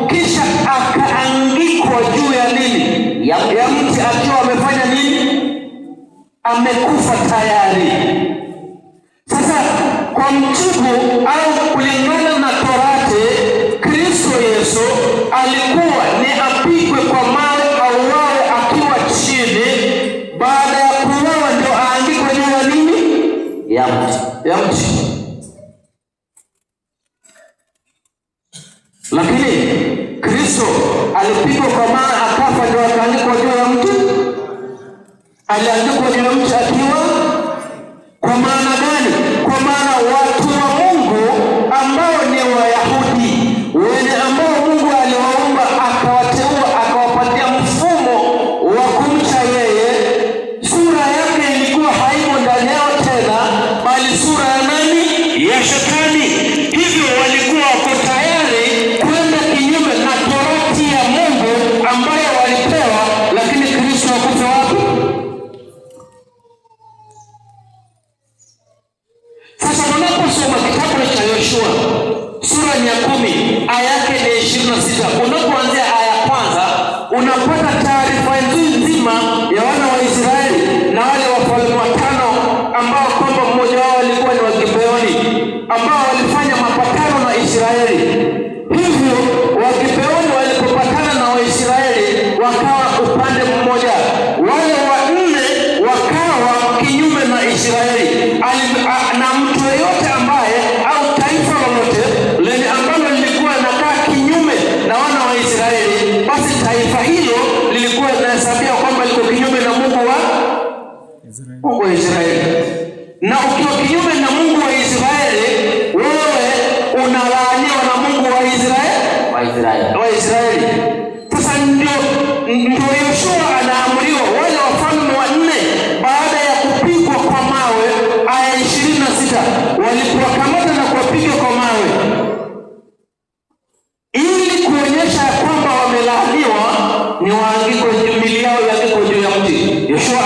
Kisha akaangikwa juu ya nini? Ya mti, akiwa amefanya nini? Amekufa tayari. Sasa kwa mjibu au kulingana na Torati, Kristo Yesu alikuwa ni apigwe kwa mawe, auawe akiwa chini. Baada ya kuuawa ndio aangikwe juu ya nini? Ya mti. Ya mti. Lakini Kristo alipigwa kwa mawe akafa, ndio akaangikwa juu ya mti. Aliangikwa juu ya mti akiwa kwa maana gani? Kwa maana watu wa Mungu ambao ni Wayahudi, wenye ambao Mungu aliwaumba akawateua akawapatia mfumo wa kumcha yeye, sura yake ilikuwa haimo ndani yao tena, bali sura ya nani? Ya Shetani. Hivyo walikuwa wako tayari kwenda kinyume na torati ya Mungu ambayo walipewa, lakini Kristo hakufa wapi? Sasa tunaposoma kitabu cha Yoshua sura ya 10 aya yake ni 26, unapoanzia aya ya kwanza unapata taarifa nzima ya wana wa Israeli na wale wafalme watano ambao kwamba mmoja wao alikuwa ni wa Gibeoni, ambao walifanya mapatano na Israeli. Hivyo Wagibeoni walipopatana na Waisraeli wakawa upande mmoja, wale wanne wakawa kinyume na Israeli. Na mtu yeyote ambaye au taifa lolote lenye ambalo lilikuwa linakaa kinyume na wana wa Israeli, basi taifa hilo lilikuwa linahesabia kwamba liko kinyume na Mungu wa Israeli. Na ukiwa kinyume na Mungu wa Israeli, wewe unalaaniwa na Mungu wa Israeli, Wa Israeli. Wa Israeli. Sasa ndio Yoshua anaamriwa wale wafalme wanne baada ya kupigwa kwa mawe, aya 26, walipowakamata na kuwapiga kwa mawe ili kuonyesha ya kwamba wamelaaniwa, ni waangikwe, miili yao iangikwe juu ya mti. Yoshua